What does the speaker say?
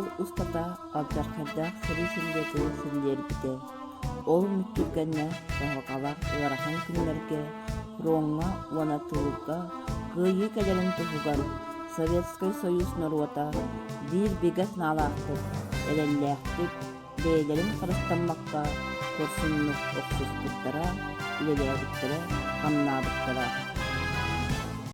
сыл устата алдьархайдаах сэрии силлиэтэ силлиэрбитэ. Ол мүччүргэннэ кыһалҕалаах ыарахан күннэргэ фроҥҥа уонна тыылга кыайыы кэлэрин туһугар Советскай Союз норуота биир бигэ санаалаахтык, эрэллээхтик, бэйэлэрин харыстаммакка хорсуннук охсуспуттара, үлэлээбиттэрэ, хамнаабыттара.